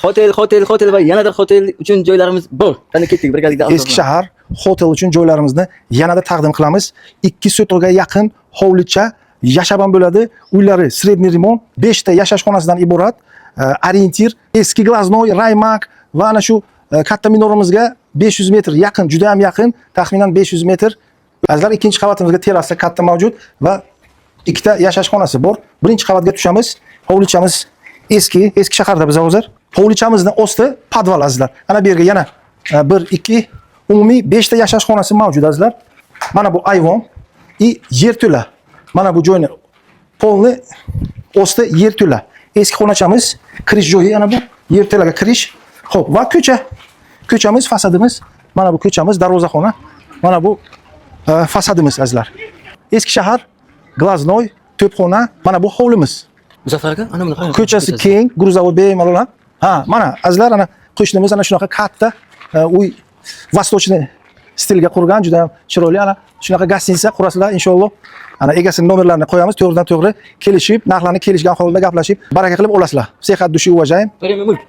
Hotel, hotel, hotel va yanada hotel uchun joylarimiz bor. Qani, ketdik birgalikda. Eski shahar hotel uchun joylarimizni yanada taqdim qilamiz. 2 sotixga yaqin hovlicha yashab ham bo'ladi. Uylari средний ремонт, 5 ta yashash xonasidan iborat. Ориентир eski Глазной, Raymak va ana shu katta minoramizga 500 metr yaqin, juda ham yaqin, taxminan 500 metr. Azizlar, ikkinchi qavatimizga terrasa katta mavjud va ikkita yashash xonasi bor. Birinchi qavatga tushamiz. Hovlichamiz eski, eski shaharda biz hozir. Hovlichamizni osti podval, azizlar. Ana bu yerga yana 1, 2, umumiy 5 ta yashash xonasi mavjud, azizlar. Mana bu ayvon и yerto'la. Mana bu joyni polni osti yerto'la. Eski xonachamiz, kirish joyi ana bu yerto'laga kirish. Xo'p, va ko'cha. Ko'chamiz, fasadimiz. Mana bu ko'chamiz, darvozaxona. Mana bu fasadimiz, azizlar. Eski shahar, Глазной, to'pxona, mana bu hovlimiz. Muzaffar aka, ana buni qarang. Ko'chasi keng, грузовой bemalol ham. Ha, mana, azizlar, ana qo'shnimiz ana shunaqa katta uy восточный stilga qurgan, juda ham chiroyli. Ana shunaqa гостиница qurasizlar inshaalloh. Ana egasini nomerlarini qo'yamiz, to'g'ridan to'g'ri kelishib, narxlarni kelishgan holda gaplashib, baraka qilib olasizlar. Всех от души уважаем. Время mulk.